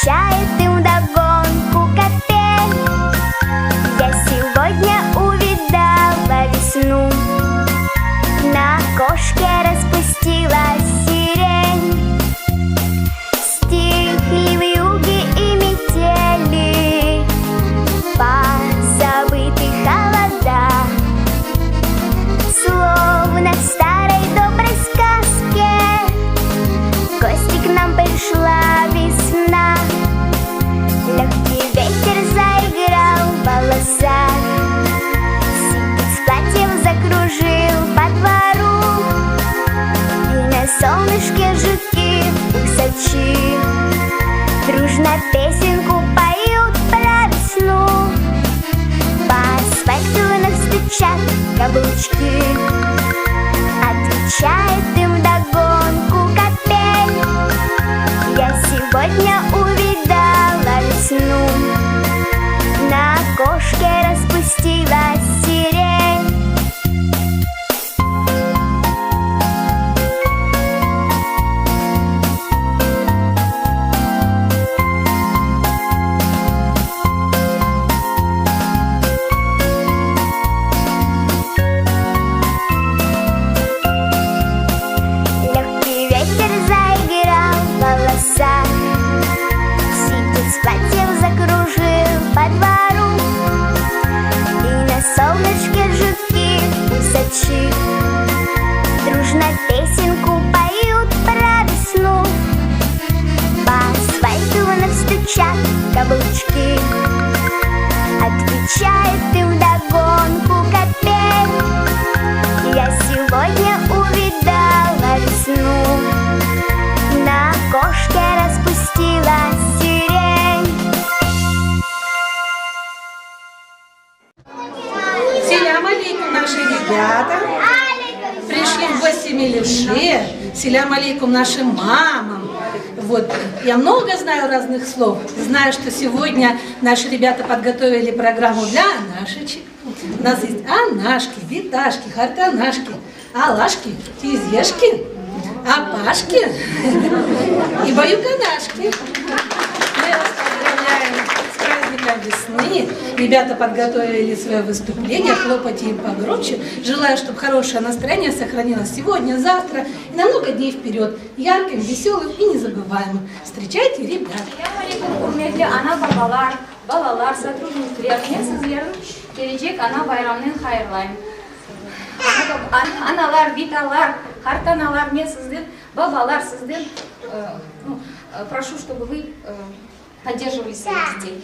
Отвечает им вдогонку капель. Я сегодня увидала весну. На окошке распустилась сирень. Стихли вьюги и метели, Позабыты холода. Словно в старой доброй сказке В гости к нам пришла весна. Легкий ветер заиграл в волосах, Ситец платьев закружил по двору, И на солнышке жуки-усачи Дружно песенку поют про весну. По асфальту нас стучат каблучки, Отвечает им вдогонку капель. Я сегодня увидала весну, На окошке распустилась сирень. Легкий ветер заиграл в волосах, Ситец платьев закружил по двору, И на солнышке жуки-усачи Дружно песенку поют про весну. По асфальту вновь стучат каблучки, Отвечает им вдогонку капель. Я сегодня увидала весну, На окошке распустилась сирень. Selâm aleyküm, наши ребята. Пришли в гости Мелюше. Selâm aleyküm нашим мамам. Вот. Я много знаю разных слов. Знаю, что сегодня наши ребята подготовили программу для анашечек. У нас есть анашки, биташки, хартанашки, алашки, тизешки, апашки и баюканашки. Мы вас поздравляем с праздником весны. Ребята подготовили свое выступление. Хлопайте им погромче. Желаю, чтобы хорошее настроение сохранилось сегодня, завтра и на много дней вперед. Ярким, веселым и незабываемым. Встречайте ребят. Selâm aleyküm, ürmetli ana-babalar, balalar, sotrudnikler. Men sizlerni kelecek ana bayramınen hayırlayım. Analar, bitalar, qartanalar, men sizden, babalar, sizden ну, прошу, чтобы вы поддерживали своих детей.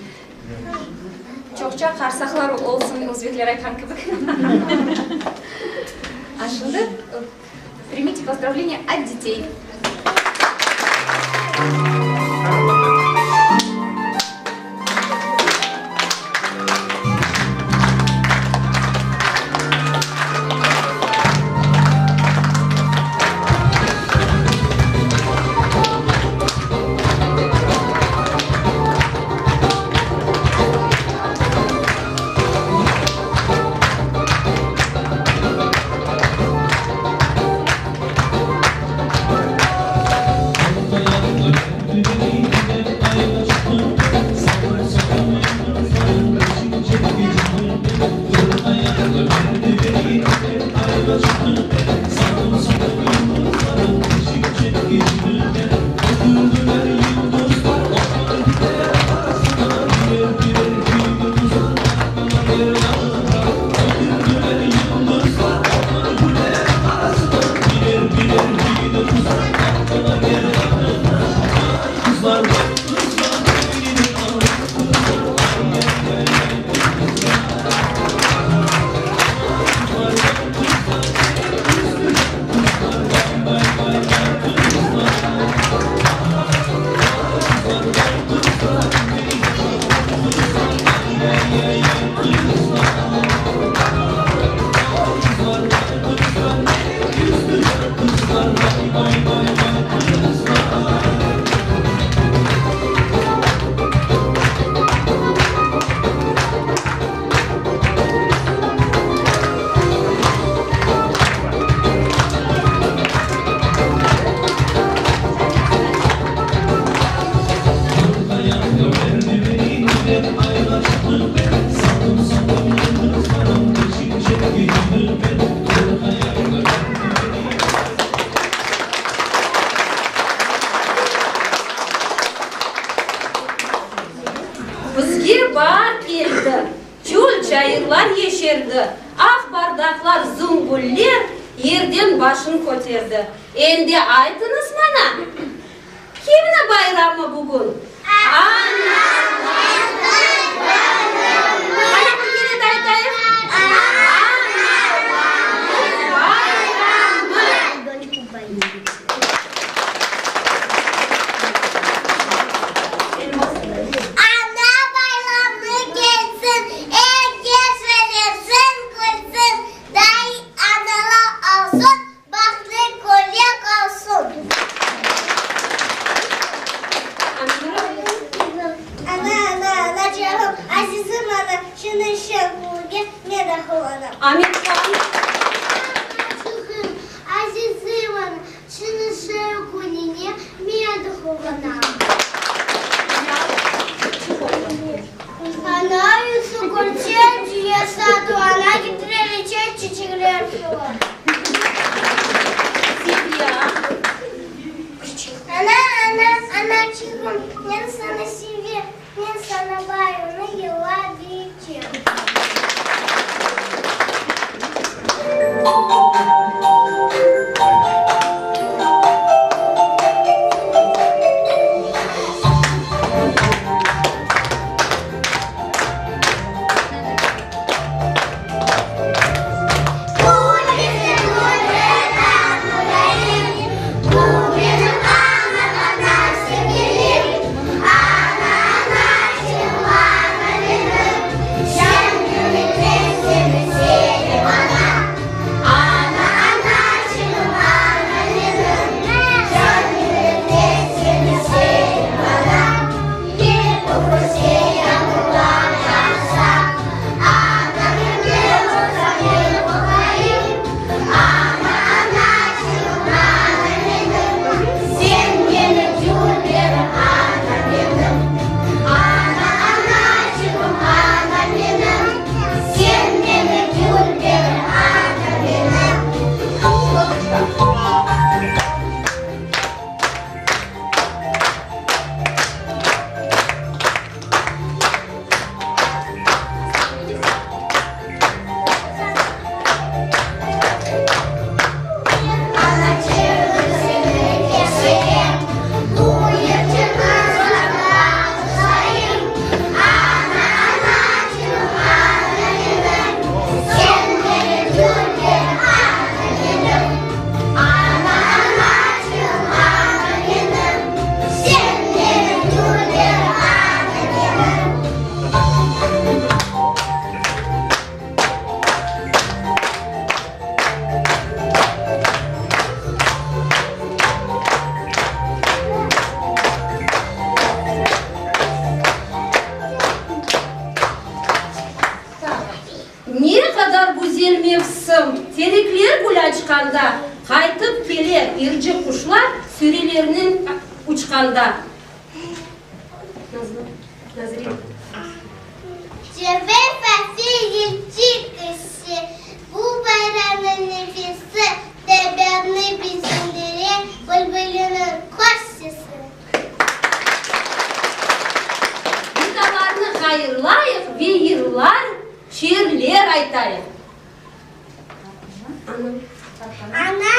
Çoqça qarsaqlar olsun, özbekler aytqan kibi. А şimdi примите поздравления от детей. Küzge baar keldi, Çöl, çayırlar yeşerdi, Aq bardaqlar, zungüller Yerden başın köterdi. Endi aytıñız maña, Kimni bayramı bugün? Analarnıñ bayramı! Qana bir kere de aytayıq? Analarnıñ bayramı! Ana bayramı kelsin, er kes oynasın, külsin, Day analar olsun, bahtlı künler olsun. Ana, ana, anaçığım, azizim ana, Şunı şen künge men de quvanam. Amethan. Anaçığım, azizim ana, Şunı şen kününe men de quvanam. Ana yüzü körse yasadı, ana ketirecek çiçekler sular. Zeliya. Ana, ana, anaçığım, men seni sevem, men sana bayramnı yırlap berecem. Ne qadar güzel mevsim, terekler gül açqanda, Qaytıp kele yırcı quşlar sürülerinen uçqanda. Nazlı, Nazriye. Cebe fasi yırcı kişi, bu bayramnıñ nefesi, Tabiatnı bezendire bülbüliniñ hoş sesi. Bitalarnı hayırlayıq ve yırlar, şiirler aytayıq. Ana,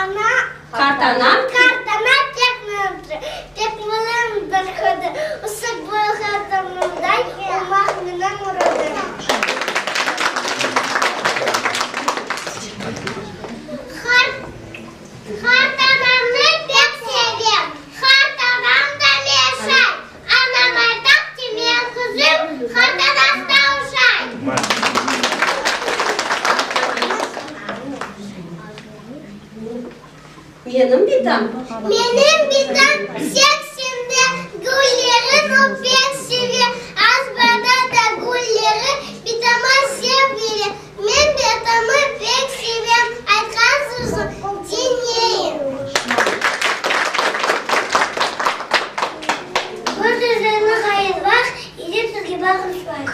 ana, Qartanam. Qartanam pek mılımdır qadın, Usuk boyğardımday olmaq menim muradım. Qartanamnı pek sevem, qartanam da meşay, Anam aytaq ki, men qızım qartanasına oşay. Menim bitam. Menim bitam seksende güllerin o pek seve, Azbarda da gülleri bitama sevmeli. Men bitamı pek sevem, aytqan sözün diñleyim. Bu sözlerni hayırlaq, edep sizge bağışlayıq.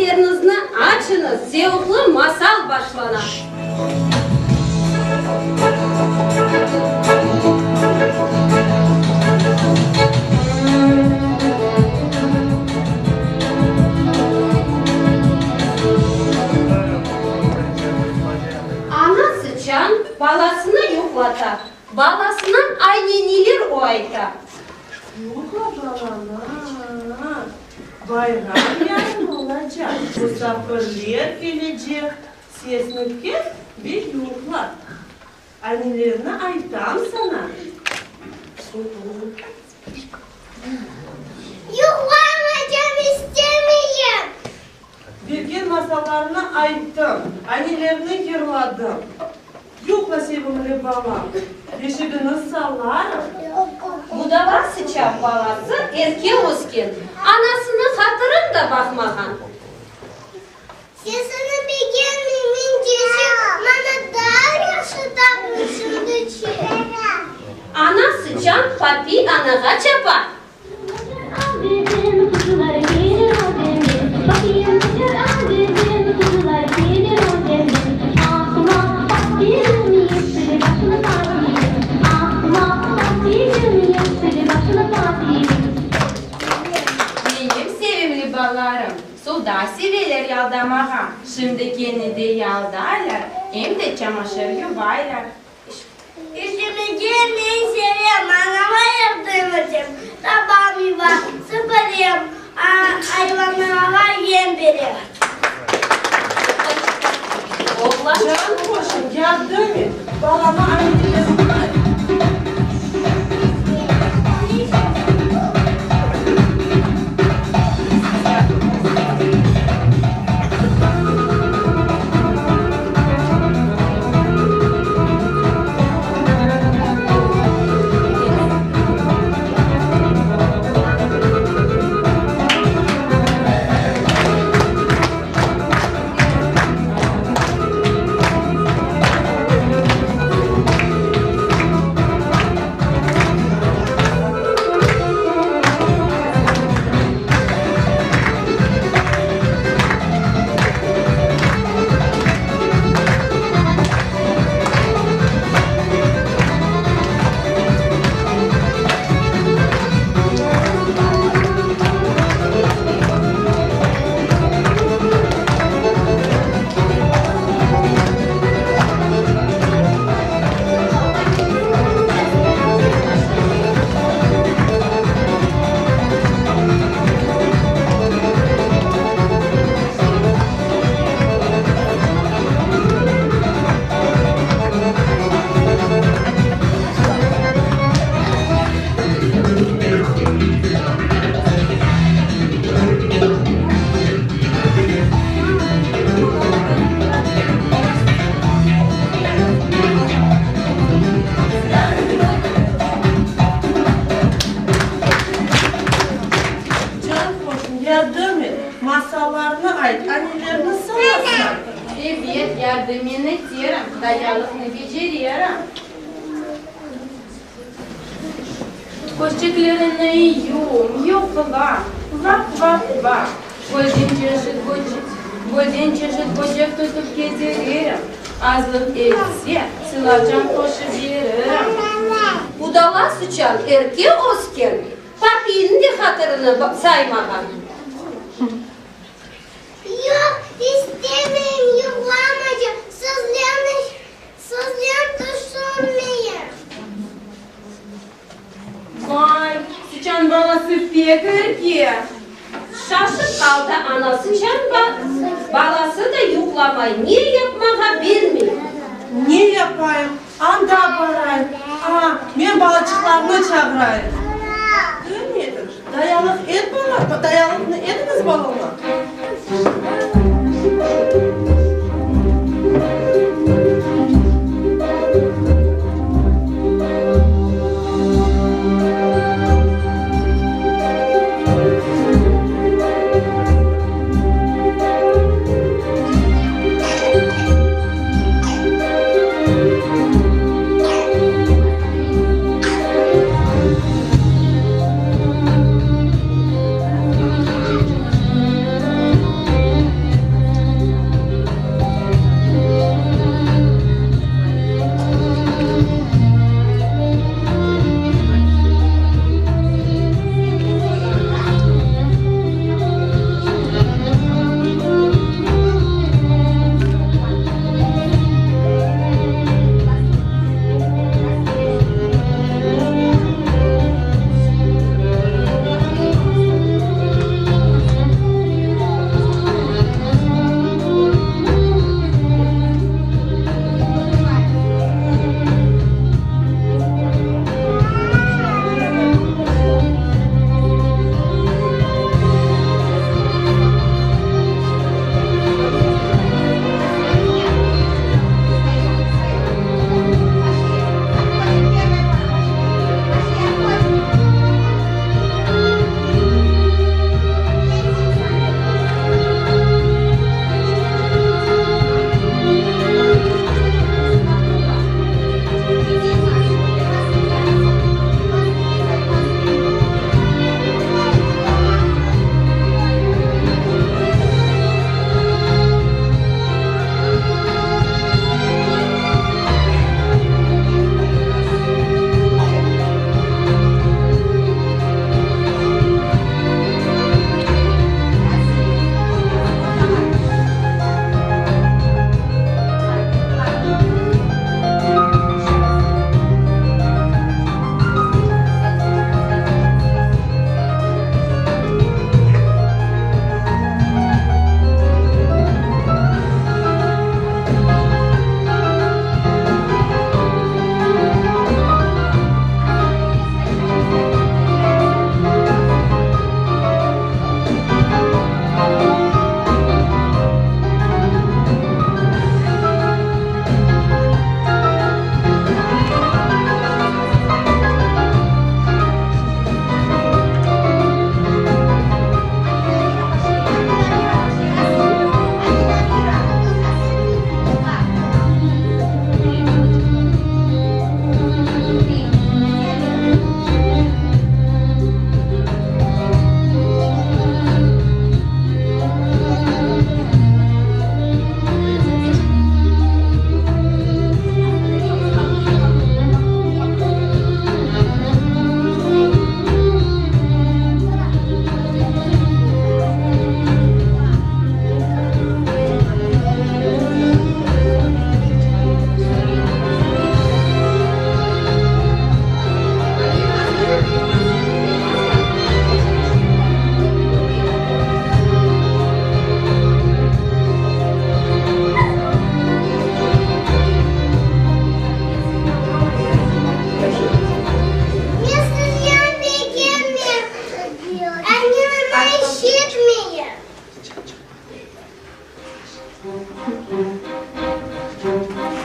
Közleriñizni açıñız, zevqlı masal başlana. Ana sıçan balasını yuqlata, balasına ayneniler o ayta. Yuqla balam, bayram yarın olacaq, musafirler kelecek, sesni kes ve yuqla. Aynelerini aytam saña. Yuqlamaycam, istemeyim. Bergen masallarnı ayttım, aynelerini yırladım. Yuqla, sevimli balam, beşigini sallarım. Budala sıçan balası erke ösken, anasını hatırın da baqmağan. Sesini begenmeymen dese, maña daa yahşı tapın şimdiçe. Ana sıçan papiy anağa çapa. Menim sevimli balalarım suvda seveler yaldamağa, şimdi kene de yaldaylar, em de çamaşır yuvaylar. İşlemege men sevem, anama yardım etem, tabam yuvam, sıpırem, ayvanlarğa yem berem. Oğlan. Can qoşum, yardım et, balama aynelerini ayt. Can qoşum, yardım et, masallarnı ayt, annelerni sılasıñ. Ebet, yardım eterim, dayalıqnı becererim. Közçiklerini yum, yuqla, vaq-vaq-vaq. Gölden çeşit böcek, gölden çeşit böcek tutıp ketiririm. Azlıq etse, sılaçan qoşıp beririm. Budala sıçan erke ösken, papiyniñ de hatırını saymağan. Yoq, istemeyim, yuqlamaycam, sizlerni, sizlerni tüşünmeyim. Vay, sıçan balası pek erke. Şaşıp qaldı ana sıçan, balası da yuqlamay, ne yapmağa bilmey. Ne yapayım, anda barayım, a, men balaçıqlarnı çağırayım. Dönmedim. Dayalıq et bana, dayalıqnı etiñiz balama.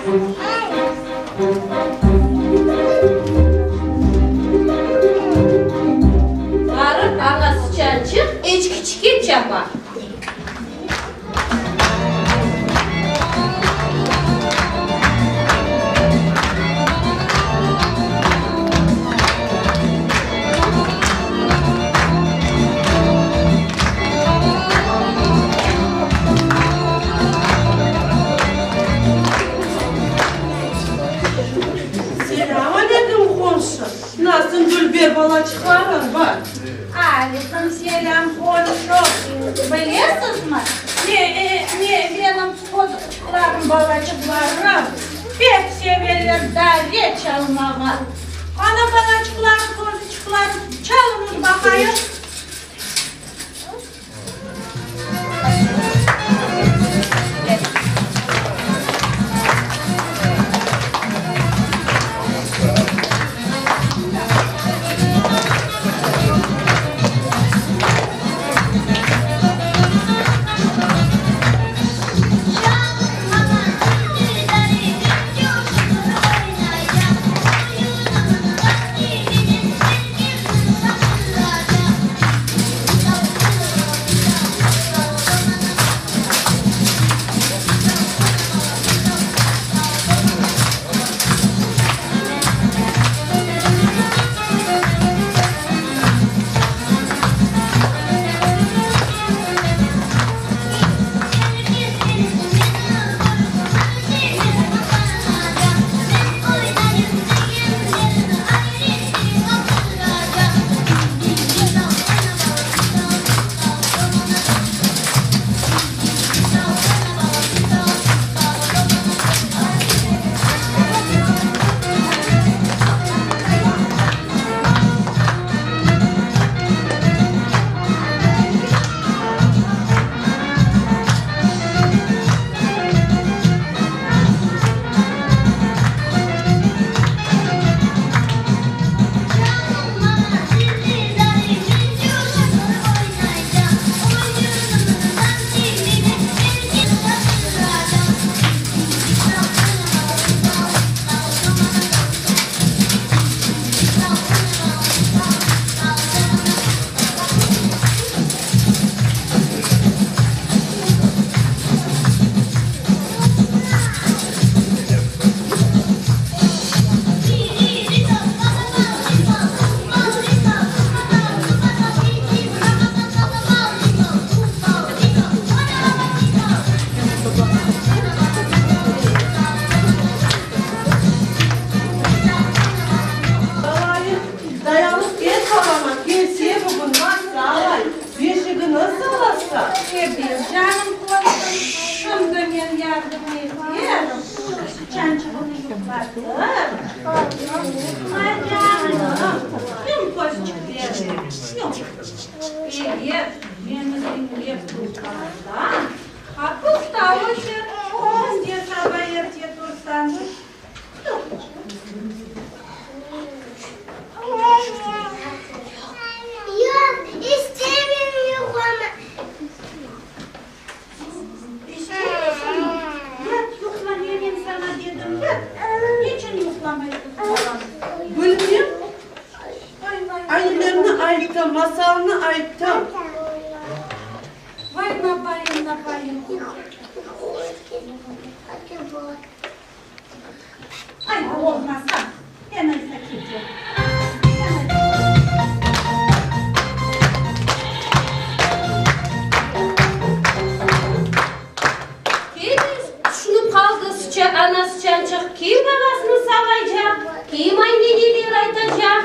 Barıp ana sıçançıq eçkiçikke çapa. Selâm aleyküm, qomşu! Nasıl dülber balaçıqlarıñ bar? Aleyküm selâm, qomşu! Bilesizmi, menim qozuçıqlarım, balaçıqlarım pek seveler dare çalmağa. Ana, balaçıqlarım, qozuçıqlarım, çalıñız baqayım. Balayıq, dayanıp et balama, kelse bugün masal ayt, beşigini sallasa. Ebet, canım qomşum, şimdi men yardım eterim, sıçançığını yuqlatır. Qorqma, canım, kim közçikleri yoq. Eger meni diñlep tursañ, qapusta öser, künde saba erte tursañ. Yoq, istemeyim yuqlama. İstemeysiñmi? Yat, yuqla, ne men saña dedim, yat. Neçün yuqlamaysıñ, balam? Bilmem. Aytlarnı ayttım, masalnı ayttım. Vay, napayım, napayım. Ay, olmasa, men aysa ketem. Kene tüşünip qaldı ana sıçançıq, kim balasını sağaycaq, kim ayneneler aytacaq?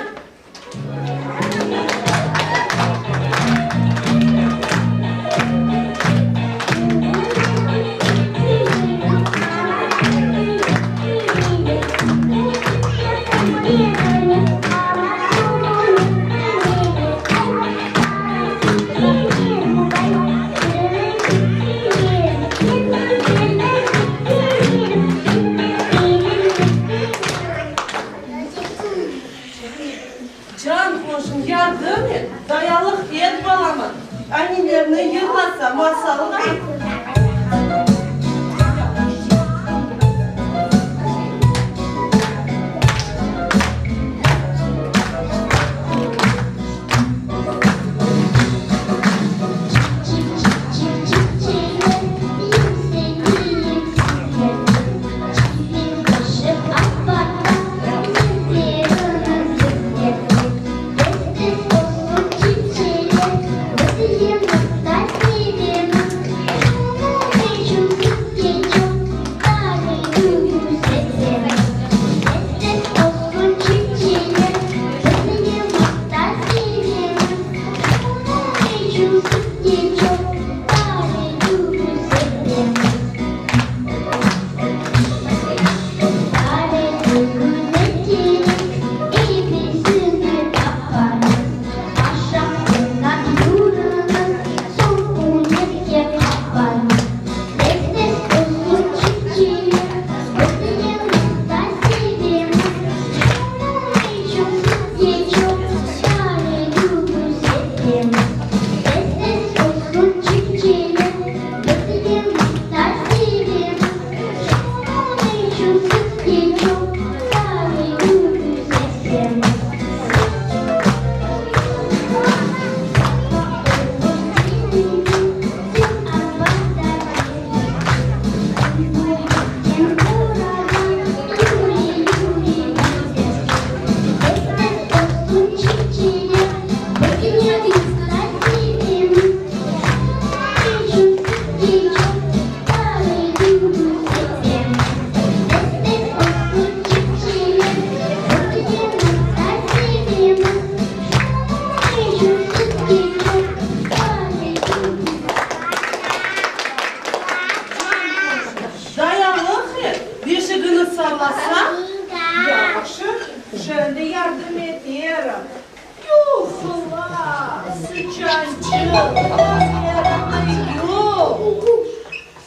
Endi yardım eterim. Yuqla, sıçançıq, közleriñni yum.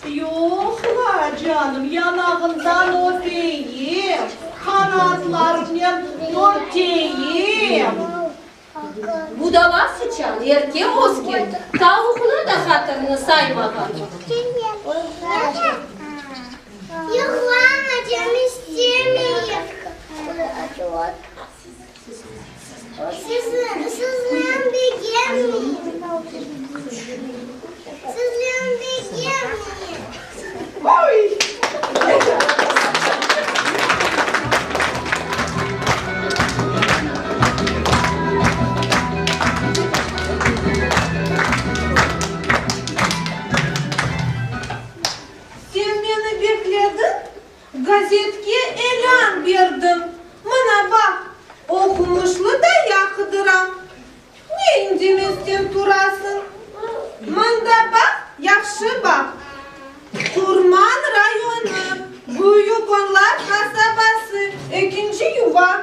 Yuqla, canım, yanağından öpeyim, qanatlarımnen örteyim. Budala sıçan erke ösken tavuqnıñ da hatirini saymağan. Yuqlamaycam, istemeyim. Siznen begenmeyim. Siznen begenmeyim. Sen meni beklediñ, gazetke elân berdiñ. Mına baq, oqumışlı da yaqıdıram. Ne indemezden turasıñ? Mında baq, yahşı baq. Qurman rayonı, Büyük Onlar qasabası, ekinci yuva.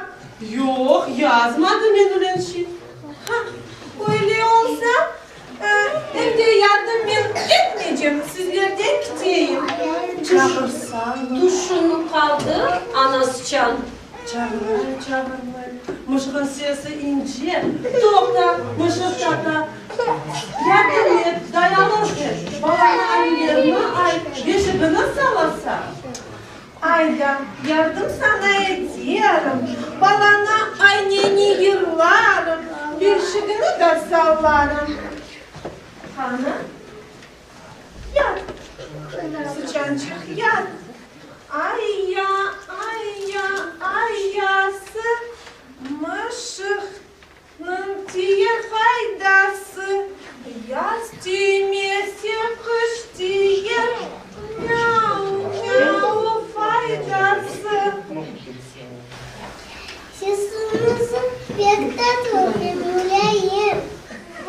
Yoq, yazmadı men öyle şey. Ha, öyle olsa, em de yardım men etmeycem, sizlerden kiteyim. Çağırsañ. Tüşünip qaldı ana sıçan. Çağırmay, çağırmay. Mışığın sesi ince. Toqta, mışıq tata. Yardım et, dayanıq et. Balanı aynerni ayt, beşigini sallasa. Ayda, yardım saña eterim, balanı ayneni yırlarım, beşigini da sallarım. Qani, yat, sıçançıq, yat. Ayya, ayya, ayyası, mışıqnıñ tiyer faydası, yaz tiymese, qış tiyer, miau, miau, faydası. Sesiñiz pek tatlı ve mulâyim.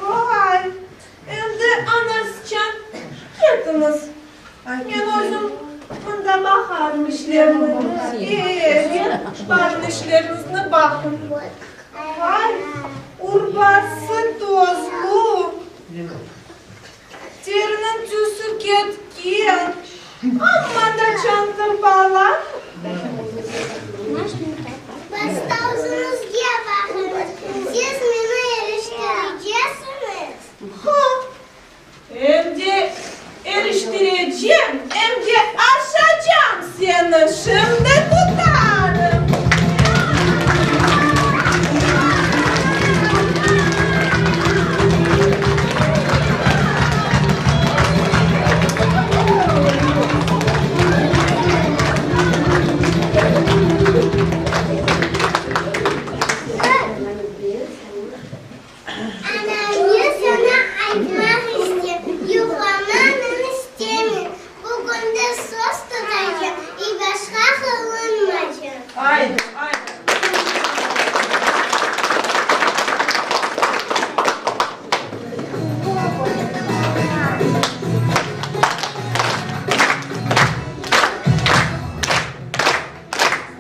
Vay, Endi anasıçan ketiñiz, men özüm mında baqarım işlerni. E-e, barın işleriñizni baqıñ. Vay, urbası tozlu, teriniñ tüsü ketken, amma da çantır bala. Başta özüñizge baqıñız, siz meni eriştireceksiñiz. Ha, em de eriştirecem, em de aşacam seni, şimdi tutarım. Ana, men saña aytmaq istem, yuqlama men istemem, bugün de söz tutacam, i başqa qılınmacam. Aydı, aydı.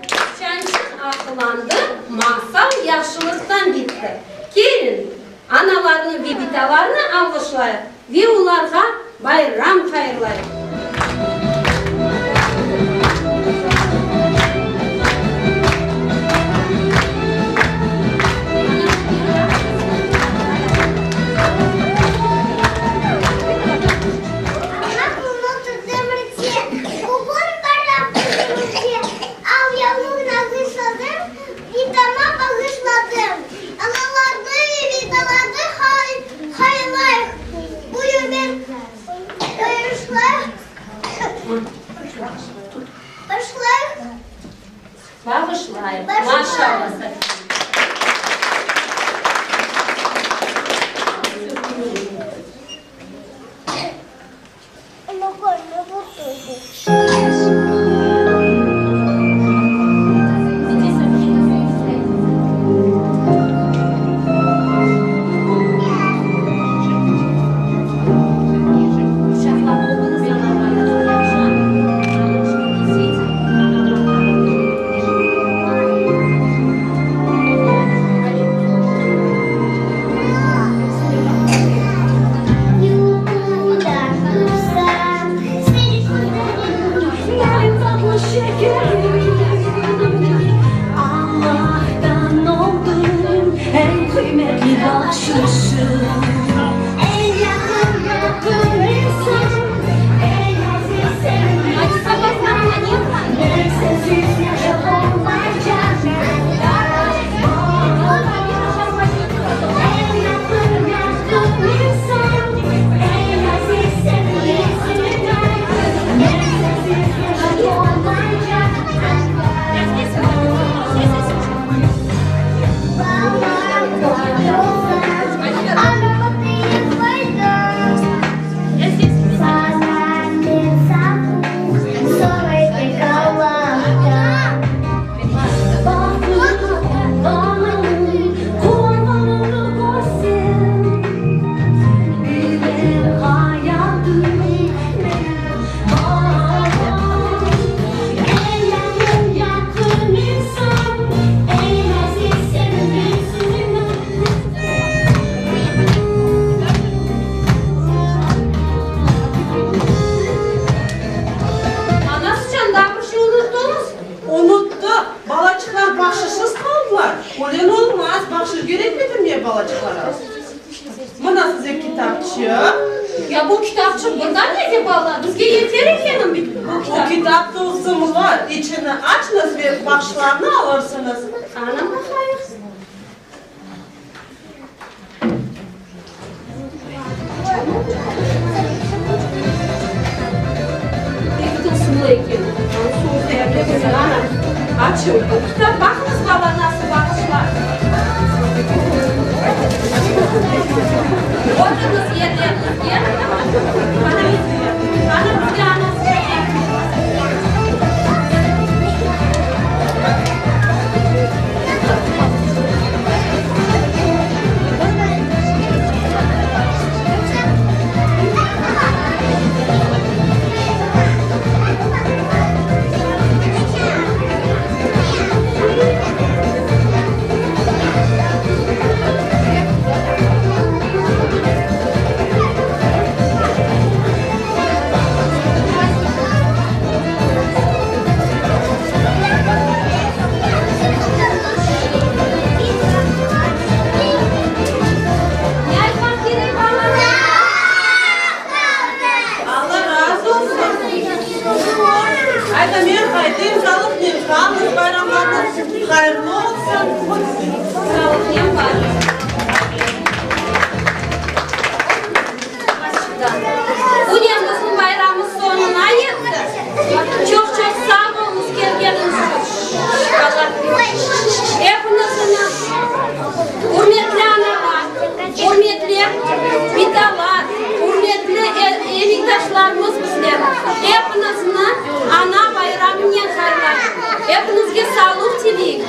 Sıçançıq aqılandı, masal yahşılıqtan bitti. Kelin, analarnı ve bitalarnı alğışlayıq ve olarğa bayram hayırlayıq. Allah unutı demirci, Bugün bayram bizimce. Al yavluq nağışladım, Bitama bağışladım. Analarnı ve bitalarnı hayırlayıq, Bu yılmen bayışlayıq, Bağışlayıq. Maşallah, Safiye. yete bala, bizge yeter ekenim bu Bu kitap. kitap tılsımlı, içini açıñız ve bahşışlarnı alırsıñız. Ana baqayıq. Pek tılsımlı eken. Ana, açıldı bu kitap. Baqıñız bala nasıl bağışlar. Oturıñız yerleriñizge. Ana, bizge anası kerek. Ne aytmaq kerek balalar? Alla razı olsun. Ayda men qaytayım, sağlıqnen qalıñız, bayramlarıñız hayırlı olsun. Sağlıqnen barıñız. Bunen bizim bayramımız soñuna yetti. Çoq-çoq sağ oluñız kelgeniñiz içün. Epiñizni ürmetli analar, ürmetli bitalar, ürmetli emekdaşlarımız bizler epiñizni Ana bayramınen hayırlayıq. Epiñizge sağlıq tileyik.